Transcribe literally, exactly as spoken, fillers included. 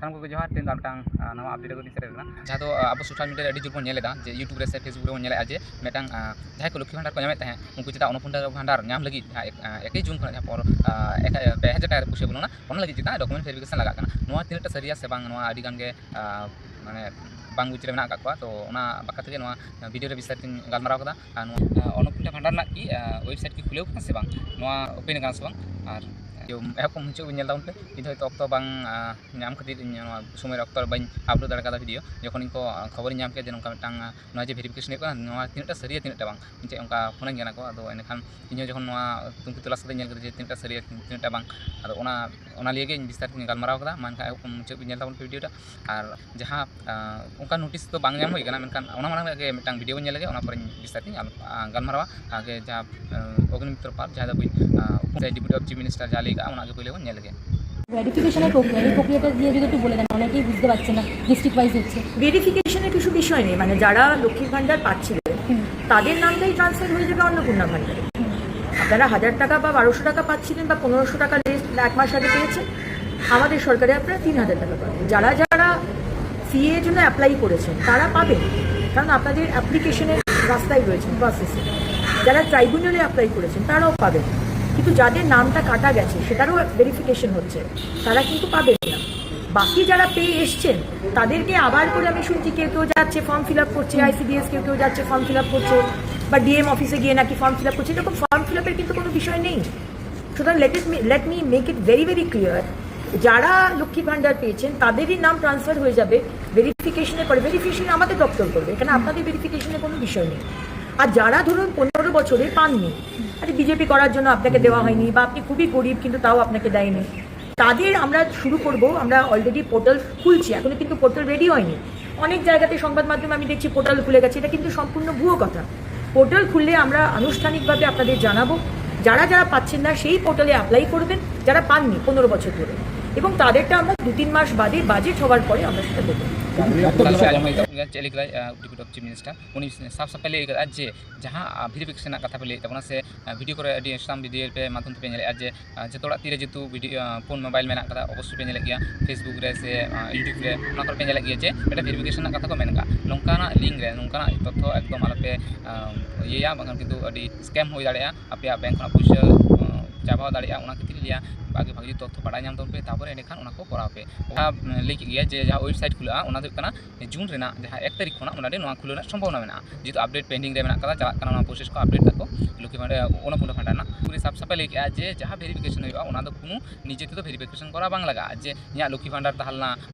ᱥᱟᱱᱟᱢ ᱠᱚᱜᱮ ᱡᱚᱦᱟᱨ᱾ ᱛᱮᱦᱮᱧ ᱫᱚ ᱟᱨ ᱢᱤᱫᱴᱟᱝ, ᱟᱸ, ᱱᱟᱣᱟ update ᱟᱹᱜᱩ ᱠᱟᱛᱮᱧ ᱥᱮᱴᱮᱨ ᱟᱠᱟᱱᱟ᱾ ᱡᱟᱦᱟᱸ ᱫᱚ, ᱟᱸ, ᱟᱵᱚ social media ᱨᱮ ᱟᱹᱰᱤ ᱡᱳᱨ ᱵᱚᱱ ᱧᱮᱞ ᱮᱫᱟ ᱡᱮ YouTube ᱨᱮ ᱥᱮ Facebook ᱨᱮᱵᱚᱱ ᱧᱮᱞᱮᱫᱼᱟ ᱡᱮ ᱢᱤᱫᱴᱟᱝ, ᱟᱸ, ᱡᱟᱦᱟᱸᱭ ᱠᱚ ᱞᱚᱠᱠᱷᱤ ᱵᱷᱟᱱᱰᱟᱨ ᱠᱚ ᱧᱟᱢᱮᱫ ᱛᱟᱦᱮᱸᱫ, ᱩᱱᱠᱩ ᱪᱮᱫᱟᱜ ᱚᱱᱚᱯᱩᱨᱱᱟ ᱵᱷᱟᱱᱰᱟᱨ ᱧᱟᱢ ᱞᱟᱹᱜᱤᱫ ᱡᱟᱦᱟᱸ ᱮᱠ-, ᱟᱸ, ᱮᱠᱮᱭ ᱡᱩᱱ ᱠᱷᱚᱱᱟᱜ ᱡᱟᱦᱟᱸ ᱯᱚᱨ, ᱟᱸ, ᱮᱠ-, ᱯᱮ ᱦᱟᱡᱟᱨ ᱴᱟᱠᱟ ᱨᱮ ᱯᱩᱭᱥᱟᱹ ᱵᱚᱞᱚᱱᱟ, ᱚᱱᱟ ᱞᱟᱹᱜᱤᱫ ᱪᱮᱫᱟᱜ document verification ᱞᱟᱜᱟᱜ ᱠᱟᱱᱟ᱾ ᱱᱚᱣᱟ ᱛᱤᱱᱟᱹᱜ ᱴᱟ ᱥᱟᱹᱨᱤᱭᱟ ᱥᱮ ᱵᱟᱝ, ᱱᱚᱣᱟ ᱟᱹᱰᱤ ᱜᱟᱱ ᱜᱮ, ᱟᱸ, ᱢᱟᱱᱮ ᱵᱟᱝ ᱵᱩᱡᱽ ᱨᱮ ᱢᱮᱱᱟᱜ ᱟᱠᱟᱫ ᱠᱚᱣᱟ᱾ ᱛᱚ ᱚᱱᱟ ᱵᱟᱠᱷᱨᱟ ᱛᱮᱜᱮ ᱱᱚᱣᱟ video ᱨᱮ ᱵᱤᱥᱛᱟᱨᱤᱛ ᱤᱧ ᱜᱟᱞᱢᱟᱨᱟᱣ ᱠᱟᱫᱟ᱾ ᱟᱨ ᱱᱚᱣᱟ, ᱟᱸ, ᱚᱱᱚᱯᱩᱨᱱᱟ ᱵᱷᱟᱱᱰᱟᱨ ᱨᱮᱱᱟᱜ ᱠᱤ, ᱟᱸ, website ᱠᱤ ᱠᱷᱩᱞᱟᱹᱣ ᱠᱟᱱᱟ ᱥᱮ ᱵᱟᱝ, ᱱᱚᱣᱟ open ᱠᱟᱱᱟ ᱥᱮ ᱵᱟᱝ, ᱟᱨ ᱮᱦᱚᱵ ᱠᱷᱚᱱ ᱢᱩᱪᱟᱹᱫ ᱵᱤᱱ ᱧᱮᱞ ᱛᱟᱵᱚᱱ ᱯᱮ᱾ ᱤᱧ ᱫᱚ ᱦᱚᱭᱛᱳ ᱚᱠᱛᱚ ᱵᱟᱝ, ᱟᱸ, ᱧᱟᱢ ᱠᱷᱟᱹᱛᱤᱨ ᱤᱧ ᱱᱚᱣᱟ ᱥᱚᱢᱚᱭ ᱨᱮ ᱚᱠᱛᱚ ᱵᱟᱹᱧ upload ᱫᱟᱲᱮ ᱠᱟᱫᱟ video᱾ ᱡᱚᱠᱷᱚᱱ ᱤᱧ ᱠᱚ, ᱟᱸ, ᱠᱷᱚᱵᱚᱨᱤᱧ ᱧᱟᱢ ᱠᱮᱫᱟ ᱡᱮ ᱱᱚᱝᱠᱟ ᱢᱤᱫᱴᱟᱝ, ᱟᱸ, ᱱᱚᱣᱟ ᱡᱮ verification ᱦᱩᱭᱩᱜ ᱠᱟᱱᱟ, ᱱᱚᱣᱟ ᱛᱤᱱᱟᱹᱜ ᱴᱟ ᱥᱟᱹᱨᱤᱭᱟ ᱛᱤᱱᱟᱹᱜ ᱴᱟ ᱵᱟᱝ, ᱪᱮᱫ ᱚᱱᱠᱟ ᱯᱷᱳᱱᱟᱹᱧ ᱠᱟᱱᱟ ᱠᱚ᱾ ᱟᱫᱚ ᱮᱸᱰᱮᱠᱷᱟᱱ ᱤᱧ ᱦᱚᱸ ᱡᱚᱠᱷᱚᱱ ᱱᱚᱣᱟ ᱛᱩᱝᱠᱷᱤ ᱛᱚᱞᱟᱥ ᱠᱟᱛᱮ ᱧᱮᱞ ᱠᱮᱫᱟ ᱡᱮ ᱛᱤᱱᱟᱹᱜ ᱴᱟ ᱥᱟᱹᱨᱤᱭᱟ ᱛᱤᱱᱟᱹᱜ ᱴᱟ ᱵᱟᱝ, ᱟᱫᱚ ᱚᱱᱟ, ᱚᱱᱟ ᱞᱤᱭᱮ ᱜᱮ ᱤᱧ ᱵᱤᱥᱛᱟᱨᱤᱛ ᱤᱧ ᱜᱟᱞᱢᱟᱨᱟᱣ ᱠᱟᱫᱟ᱾ ᱢᱟ ᱮᱱᱠᱷᱟᱱ ᱮᱦᱚᱵ ᱠᱷᱚᱱ ᱢᱩᱪᱟᱹᱫ ᱵᱤᱱ ᱧᱮᱞ ᱛᱟᱵᱚᱱ ᱯᱮ video ᱴᱟ᱾ ᱟᱨ ᱡᱟᱦᱟᱸ, ᱟᱸ, ᱚᱱᱠᱟ notice ᱫᱚ ᱵᱟᱝ ᱧᱟᱢ ᱦᱩᱭ ᱠᱟᱱᱟ, ᱢᱮᱱᱠᱷᱟᱱ ᱚᱱᱟ ᱢᱟᱲᱟᱝ ᱨᱮᱜᱮ ᱢᱤᱫᱴᱟᱝ video ᱵᱚᱱ ᱧᱮᱞ ᱞᱮᱜᱮ, ᱚᱱᱟ ᱯᱚᱨᱮᱧ ᱵᱤᱥᱛᱟᱨᱤᱛ ᱤᱧ ᱟᱞ-, ᱟᱸ, ᱜᱟᱞᱢᱟᱨᱟᱣᱟ᱾ ᱟᱜᱮ ᱡᱟᱦᱟᱸ, ᱟᱸ, ᱚᱜᱽᱱᱤᱢᱤᱛᱨᱚ ᱯᱟᱞ, ᱡᱟᱦᱟᱸᱭ ᱫᱚ ᱟᱵᱚᱭᱤᱡ, ᱟᱸ, ᱩᱯ-, deputy of chief minister ᱡᱟᱦᱟᱸ ᱞᱟᱹᱭ ᱠᱟᱜᱼᱟ, ᱚᱱᱟ ᱜᱮ ᱯᱳᱭᱞᱳ ᱵᱚᱱ ᱧᱮᱞ ᱞᱮᱜᱮ᱾ ᱵᱷᱮᱨᱤᱯᱷᱤᱠᱮᱥᱚᱱ ᱮ ᱯᱨᱚᱠᱨᱤᱭᱟ, ᱮ ᱯᱨᱚᱠᱨᱤᱭᱟᱴᱟ ᱤᱫᱤ যদি একটু বলে দেন, অনেকেই বুঝতে পারছে না, ডিস্ট্রিক্ট ওয়াইজ হচ্ছে। ভেরিফিকেশনের কিছু বিষয় নেই, মানে যারা লক্ষ্মীর ভান্ডার পাচ্ছিলেন, হুম। তাদের নামটাই ট্রান্সফার হয়ে যাবে অন্নপূর্ণা ভান্ডারে। হুম। আপনারা হাজার টাকা বা বারোশো টাকা পাচ্ছিলেন বা পনেরোশো টাকা লিস্ট এক মাস আগে পেয়েছেন, আমাদের সরকারে আপনারা তিন হাজার টাকা পাবেন। যারা যারা সিএ জন্য অ্যাপ্লাই করেছেন, তারা পাবেন, কারণ আপনাদের অ্যাপ্লিকেশনের রাস্তায় রয়েছেন, প্রসেসে। যারা ট্রাইব্যুনালে অ্যাপ্লাই করেছেন, তারাও পাবেন। কিন্তু যাদের নামটা কাটা গেছে, সেটারও ভেরিফিকেশন হচ্ছে, তারা কিন্তু পাবেন না। বাকি যারা পেয়ে এসছেন, তাদেরকে আবার করে আমি শুনছি কেউ কেউ যাচ্ছে ফর্ম ফিল আপ করছে, আইসিডিএস কেউ কেউ যাচ্ছে ফর্ম ফিল আপ করছে, বা ডিএম অফিসে গিয়ে নাকি ফর্ম ফিল আপ করছে। এরকম ফর্ম ফিল আপের কিন্তু কোনো বিষয় নেই। সুতরাং let it, let me make it very very clear, যারা লক্ষ্মী ভান্ডার পেয়েছেন, তাদেরই নাম ট্রান্সফার হয়ে যাবে ভেরিফিকেশনের পরে। ভেরিফিকেশন আমাদের দপ্তর করবে, এখানে আপনাদের ভেরিফিকেশনের কোনো বিষয় নেই। আর যারা ধরুন পনেরো বছরে পাননি, আরে বিজেপি করার জন্য আপনাকে দেওয়া হয়নি, বা আপনি খুবই গরিব কিন্তু তাও আপনাকে দেয়নি, তাদের আমরা শুরু করব। আমরা অলরেডি পোর্টাল খুলছি, এখনো কিন্তু পোর্টাল রেডি হয়নি। অনেক জায়গাতে সংবাদ মাধ্যমে আমি দেখছি পোর্টাল খুলে গেছে, এটা কিন্তু সম্পূর্ণ ভুয়ো কথা। পোর্টাল খুললে আমরা আনুষ্ঠানিকভাবে আপনাদের জানাবো। যারা যারা পাচ্ছেন না, সেই পোর্টালে অ্যাপ্লাই করবেন, যারা পাননি পনেরো বছর ধরে। এবং তাদেরটা আমরা দু তিন মাস বাদে বাজেট হওয়ার পরে আমরা সেটা দেবো। ᱜᱟᱞᱚᱪ ᱟᱸᱡᱚᱢ ᱦᱩᱭ ᱠᱟᱱᱟ᱾ ᱪᱮᱫ ᱞᱟᱹᱭ ᱠᱮᱫᱟᱭ ᱰᱮᱯᱩᱴᱤ ᱚᱯᱷ ᱪᱤᱯ ᱢᱤᱱᱤᱥᱴᱟᱨ, ᱩᱱᱤ ᱥᱟᱯ ᱥᱟᱯᱷᱟᱭ ᱞᱟᱹᱭ ᱠᱟᱫᱟ ᱡᱮ ᱡᱟᱦᱟᱸ ᱵᱷᱮᱨᱤᱯᱷᱤᱠᱮᱥᱚᱱ ᱨᱮᱱᱟᱜ ᱠᱟᱛᱷᱟ ᱯᱮ ᱞᱟᱹᱭᱮᱫ ᱛᱟᱵᱚᱱᱟ ᱥᱮ ᱵᱷᱤᱰᱤᱭᱳ ᱠᱚᱨᱮ ᱟᱹᱰᱤ ᱥᱟᱱᱟᱢ ᱵᱷᱤᱰᱤᱭᱳ ᱯᱮ ᱢᱟᱫᱽᱫᱷᱚᱢ ᱛᱮᱯᱮ ᱧᱮᱞᱮᱫᱼᱟ ᱡᱮ ᱡᱚᱛᱚ ᱚᱲᱟᱜ ᱛᱤᱨᱮ ᱡᱮᱦᱮᱛᱩ ᱵᱷᱤᱰᱤᱭᱳ ᱯᱷᱳᱱ ᱢᱳᱵᱟᱭᱤᱞ ᱢᱮᱱᱟᱜ ᱠᱟᱫᱟ, ᱚᱵᱚᱥᱥᱳᱭ ᱯᱮ ᱧᱮᱞᱮᱫ ᱜᱮᱭᱟ ᱯᱷᱮᱥᱵᱩᱠ ᱨᱮ ᱥᱮ ᱤᱭᱩᱴᱩᱵᱽ ᱨᱮ, ᱚᱱᱟ ᱠᱚᱨᱮ ᱯᱮ ᱧᱮᱞᱮᱫ ᱜᱮᱭᱟ ᱡᱮ ᱢᱤᱫᱴᱮᱱ ᱵᱷᱮᱨᱤᱯᱷᱤᱠᱮᱥᱚᱱ ᱨᱮᱱᱟᱜ ᱠᱟᱛᱷᱟ ᱠᱚ ᱢᱮᱱ ᱠᱟᱜᱼᱟ᱾ ᱱᱚᱝᱠᱟᱱᱟᱜ ᱞᱤᱝᱠ ᱨᱮ ᱱᱚᱝᱠᱟᱱᱟᱜ ᱛᱚᱛᱛᱷᱚ ᱮᱠᱫᱚᱢ ᱟᱞᱚᱯᱮ ᱤᱭᱟᱹᱭᱟ, ᱵᱟᱝᱠᱷᱟᱱ ᱠᱤᱱᱛᱩ ᱟᱹᱰᱤ ᱥᱠᱮᱢ ᱦᱩᱭ ᱫᱟᱲᱮᱭᱟᱜᱼᱟ, ᱟᱯᱮᱭᱟᱜ ᱵᱮᱝᱠ ᱠᱷᱚᱱᱟᱜ ᱯᱩᱭᱥᱟᱹ ᱪᱟᱵᱟ ᱫᱟᱲᱮᱭᱟᱜᱼᱟ᱾ ᱚᱱᱟ ᱠᱷᱟᱹᱛᱤᱨ ᱤᱧ ᱞᱟᱹᱭᱟ ᱵᱷᱟᱜᱮ ᱵᱷᱟᱜᱮ ᱛᱚᱛᱛᱷᱚ ᱵᱟᱲᱟᱭ ᱧᱟᱢ ᱛᱟᱵᱚᱱ ᱯᱮ, ᱛᱟᱨᱯᱚᱨᱮ ᱮᱸᱰᱮᱠᱷᱟᱱ ᱚᱱᱟ ᱠᱚ ᱠᱚᱨᱟᱣ ᱯᱮ᱾ ᱚᱱᱟ ᱞᱟᱹᱭ ᱠᱮᱫ ᱜᱮᱭᱟ ᱡᱮ ᱡᱟᱦᱟᱸ ᱳᱭᱮᱵᱽᱥᱟᱭᱤᱴ ᱠᱷᱩᱞᱟᱹᱜᱼᱟ, ᱚᱱᱟ ᱫᱚ ᱦᱩᱭᱩᱜ ᱠᱟᱱᱟ ᱡᱩᱱ ᱨᱮᱱᱟᱜ ᱡᱟᱦᱟᱸ ᱮᱠ ᱛᱟᱹᱨᱤᱠᱷ ᱠᱷᱚᱱᱟᱜ ᱚᱱᱟ ᱨᱮ ᱱᱚᱣᱟ ᱠᱷᱩᱞᱟᱹᱣ ᱨᱮᱱᱟᱜ ᱥᱚᱢᱵᱷᱚᱵᱚᱱᱟ ᱢᱮᱱᱟᱜᱼᱟ, ᱡᱮᱦᱮᱛᱩ ᱟᱯᱰᱮᱴ ᱯᱮᱱᱰᱤᱝ ᱨᱮ ᱢᱮᱱᱟᱜ ᱠᱟᱫᱟ, ᱪᱟᱞᱟᱜ ᱠᱟᱱᱟ ᱚᱱᱟ ᱯᱨᱚᱥᱮᱥ ᱠᱚ ᱟᱯᱰᱮᱴ ᱫᱟᱠᱚ ᱞᱚᱠᱠᱷᱤ ᱵᱷᱟᱱᱰᱟᱨ, ᱚᱱᱱᱚᱯᱩᱨᱱᱟ ᱵᱷᱟᱱᱰᱟᱨ ᱨᱮᱱᱟᱜ ᱯᱩᱨᱟᱹ ᱥᱟᱯ ᱥᱟᱯᱷᱟᱭ ᱞᱟᱹᱭ ᱠᱮᱫᱼᱟ ᱡᱮ ᱡᱟᱦᱟᱸ ᱵᱷᱮᱨᱤᱯᱷᱤᱠᱮᱥᱚᱱ ᱦᱩᱭᱩᱜᱼᱟ ᱚᱱᱟ ᱫᱚ ᱠᱳᱱᱳ ᱱᱤᱡᱮ ᱛᱮᱫᱚ ᱵᱷᱮᱨᱤᱯᱷᱤᱠᱮᱥᱚᱱ ᱠᱚᱨᱟᱣ ᱵᱟᱝ ᱞᱟᱜᱟᱜᱼᱟ, ᱡᱮ ᱤᱧᱟᱹᱜ ᱞᱚᱠᱠᱷᱤ ᱵᱷᱟᱱᱰᱟᱨ ᱛᱟᱦᱮᱸ ᱞᱮᱱᱟ,